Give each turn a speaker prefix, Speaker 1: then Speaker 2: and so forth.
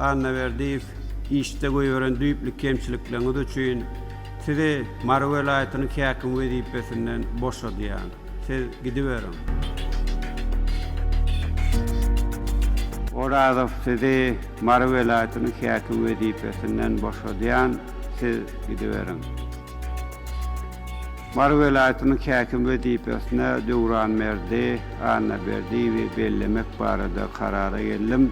Speaker 1: Annaberdiýew, işde goýberen düýpli kemçilikleriňiz üçin Sizi Mary welaýatynyň häkimi wezipesinden boşadýan. Siz gidiberiň. Orazow, Sizi Mary welaýatynyň häkimi wezipesinden boşadýan. Siz gidiberiň. Mary welaýatynyň häkimi wezipesine Döwranberdi Annaberdiýewi bellemek barada karara geldim.